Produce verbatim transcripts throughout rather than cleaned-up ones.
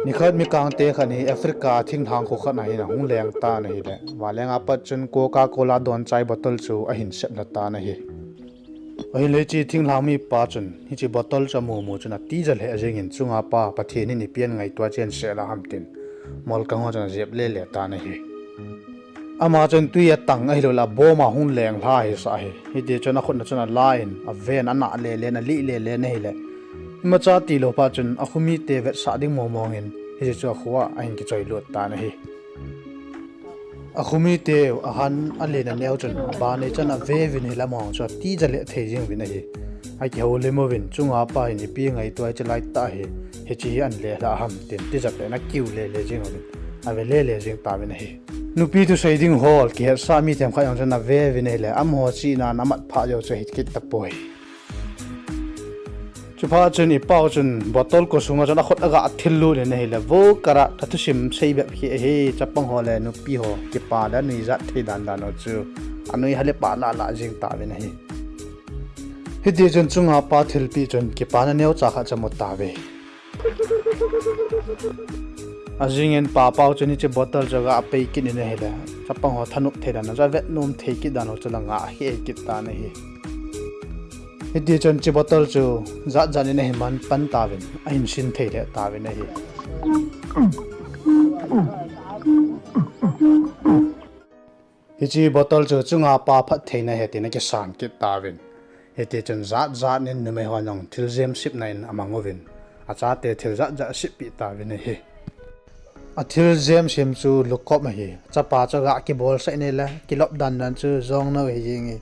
Nikhat mi kangte khat hi Africa thinglhang kho khat a hin ahung leng tan ahile, vanleng a pat chun Coca-Cola donchai bottle chu ahin sep lha tan ahi. Ahile hiche thinglhang mipa chun hiche bottle chu amu mu chun atija lheh jengin, chunga pa, Pathen in ipi angaito a hiche ahin sep lha ham tin, molkang ho chun ajep le le tan ahi. Ama chun tui atang ahilou le abom a hung leng lha hisah ahi. Hiti chun akhut na chun ala in, aven, anah le le in, alih le le in ahile, imacha tilou phat chun akhomite vetsah ding mong mong in hiche chu akho a ahin kichoi lut tan ahi. Akhomite ahan alen aneo chun aban e chan ave uvin ahile amahon chu atija lheh thei jeng uvin ahi. Akihoulim uvin, chunga pa hin ipi ngaito a hiche laitah hi, hiche hi ahin le lha ham tin tijat le in akiu le le jeng uvin, ave le le jeng tauvin ahi. Nupi thusei ding ho kihetsah mi themkhat jong chun ave uvin ahile, amaho chihna in amat phah jou chu ahi kit tapoi. Chuphat chun ipau chun bottle ko sunga chun akhut aga thil lut in ahile, vo kara, kathusim sei bep hi ahi, chapang ho le nupi ho kipa le anuijat thei dan dan ho chu anui hale pah lah lah jeng tauvin ahi. Hiti chun chunga pa thilpeh chun kipana neocha khat chu amu tauve. Ajing in pa pau chun hiche bottle chu aga pei kit in ahile, chapang ho thanop thei dan a chu avet nom thei kit dan ho chu la ngah hei kit tan ahi. Hiti chun hiche bottle chu jat jat in ahin man pan tauvin, ahin sin thei lheh tauvin ahi. Hiche bottle chu chunga pa phattheina ahi tin akisan kit tauvin. Hiti chun jat jat in numei hon jong thil jem sepna in amang uvin, achate thil jat jat aseppeh tauvin ahi. Athil jem sem chu lukop ahi. Chapa chu aga kibolsah in ahile, kilop dan dan chu jong nou ahi jeng e.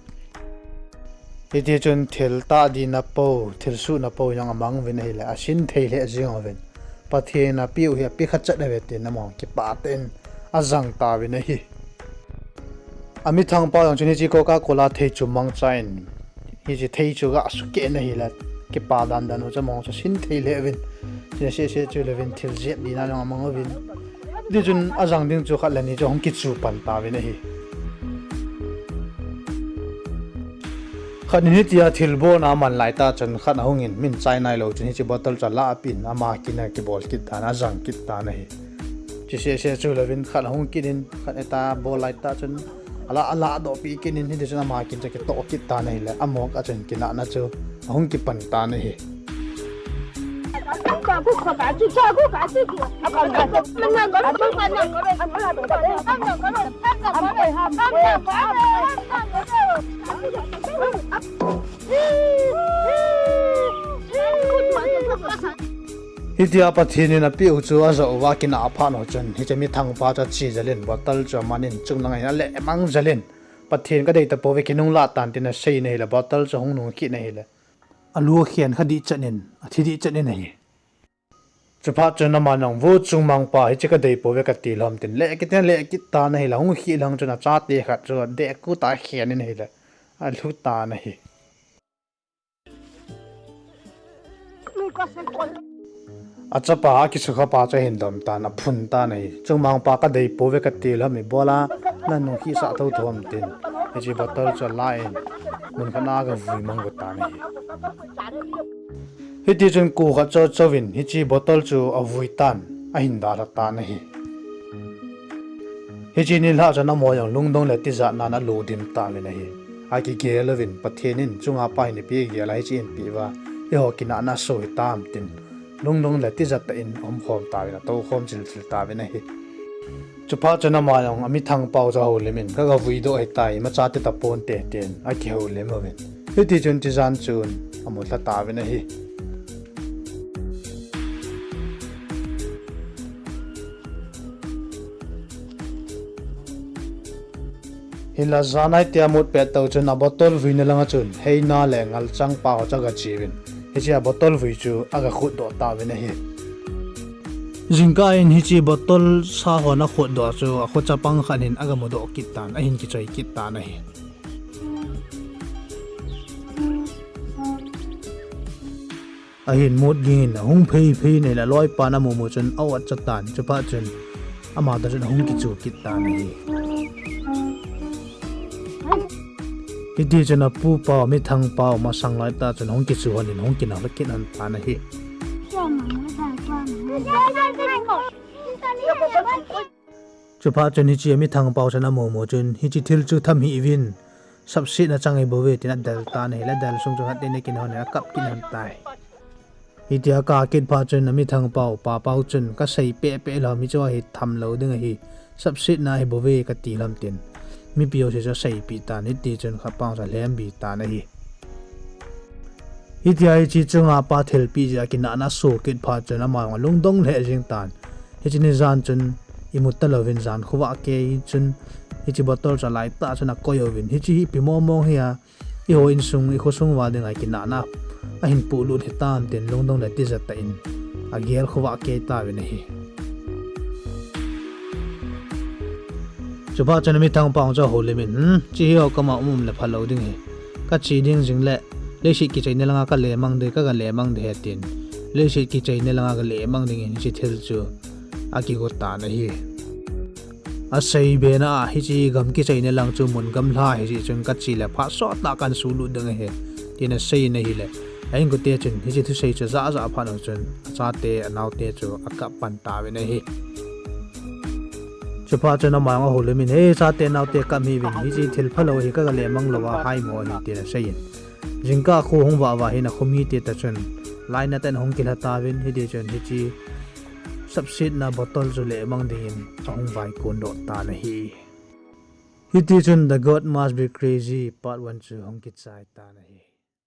Hiti chun thil tahdina po, thil suhna po jong amang uvin ahile, asin thei lheh jeng uvin, Pathen in apeh u hi apeh khat chet ahi ve tin amaho kipah tah in ajang tauvin ahi. Amithangpa jong chun hiche Coca-Cola theichum mangcha in, hiche thei chu aga sukeh in ahile, kipa dan dan u chu amaho chu asin thei lheh uvin, chule seh seh chu louvin thil jep dina jong amang uvin. Hiti chun ajang ding chu khat le ni chu ahung kichu pan tauvin ahi. Khat in hitia thilbolna aman laitah chun khat ahung in, min chai nailou chun hiche bottle chu alah peh in ama kin akibol kit tan, ajang kit tan ahi. Chule seh seh chu louvin khat ahung kit in, khat eta bol laitah chun alah, alah dohpeh kit in, hiti chun ama kin chu akitoh kit tan ahile, amok a chun kinahna chu ahung kipan tan ahi. Hitia Pathen in apeh u chu ajoh uva akinah phat u chun, hiche mithangpa chu ache jel in bottle chu aman in chunglanga hin alehmang jel in, Pathen kadei tapouve, kinunglah tan tin asei in ahile, bottle chu ahung nung kit in ahile, alu akhen kha dihchet in, athi dihchet in ahi. Chuphat chun aman jong, vo chungmangpa, hiche kadei pouve kati lhom tin leh kit in aleh kit tan ahile, ahung khih lang chun achate khat chu adeh kut a akhen in ahile, alhu tan ahi. Achapa akisukha pa chu ahin dom tan, aphun tan ahi. Chungmangpa, kadei pouve kati lhom, ibola nanung khisah thotho ham tin, hiche bottle chu alan, mun khat a agavui mang got tan ahi. Hiti chun kho khat chou chouvin hiche bottle chu avui tan, ahin dalha tan ahi. Hiche nilhah chun amaho jong lungdong le tijat nan alodim tauvin ahi. Akigel uvin, Pathen in chunga pa hin ipi gel a hiche eipeh uva, eiho kinahna aso hitam tin, lungdong le tijat tah in aumkhom tauvin, atoukhom chilchil tauvin ahi. Chuphat chun ama jong amithangpau chu ahoulim in, kagavui doh ahitai, imacha ti taponte tin akihoulim uvin, hiti chun tijan chun amulha tauvin ahi. Hinla jan a hitia amut pet tah chun abottle vuina langa chun Heina le Ngalchangpa ho chu agache uvin, hiche abottle vui chu agakhutdoh tauvin ahi. Jingkah in hiche bottle sa hon akhutdoh chu akho chapang khat hin agamudoh kit tan, ahin kichoi kit tan ahi. Ahin mut ging in ahung phei phei in ahile, aloipan amu mu chun a-otcha tan, chuphat chun ama toh chun ahung kichu kit tan ahi. Hiti chun apupau, mithangpau, masang laitah chun ahung kichu hon in ahung kinah kit hon tan ahi. Chuphat chun hiche a mithang pau chun amu mu chun hiche thil chu tham hih uvin, sapsetna chang ahi bouve tin adel tan ahile, adel sung chun khat in akin hon in akap kit hon tai. Hitia akap kit phat chun amithang pau, pa pau chun kasei pehpeh lou, hiche hi tham lou ding ahi, sapsetna ahi bouve kati lhon tin, mipi ho chu aseipeh tan, hiti chun khat pau chu alhem be tan ahi. Hitia hiche chunga pa thilpeh jeh a kinahna aso kit phat chun ama jong alungdong lheh jeng tan. Hiche ni jan chun imut talouvin jan khovah kei chun hiche bottle chu alaitah chun akoi uvin, hiche hi ipi mong mong hia, eiho insung, ikhosung uva dinga kinahna ahin polut hitam tin lungdong le tija tah in agel khovah kei tauvin ahi. Chuphat chun amithang pau chu ahoulim in, hmm, hiche hi o kama um um le phalou ding ahi. Kache ding jing le, leiset kichaina langa kale mang ding, kaga le mang ding ahi tin, leiset kichaina langa gale mang dingin hiche thil chu akigo tan ahi. Asei be na a, hiche gam kichaina lang chu mun gamla hijeh chun kache le phat sot tah kahin sulut ding ahi, tin asei in ahile, a-inkote chun hiche thusei chu ajah jah phat un chun achate anaote chu akap pan tauvin ahi. Chuphat chun ama jong ahoulim in, he chate naote kap hih uvin, hiche thil phalou hi kaga le mang louva haimo ahi, tin asei in, jingkah kho hung vah vah hin akhomite toh chun lainat in ahung kilha tauvin, hiti chun hiche sapsetna bottle chu le mang dingin ahung vaikon doh tan ahi. Hiti chun The God Must Be Crazy Part one chu hung kichai tan ahi.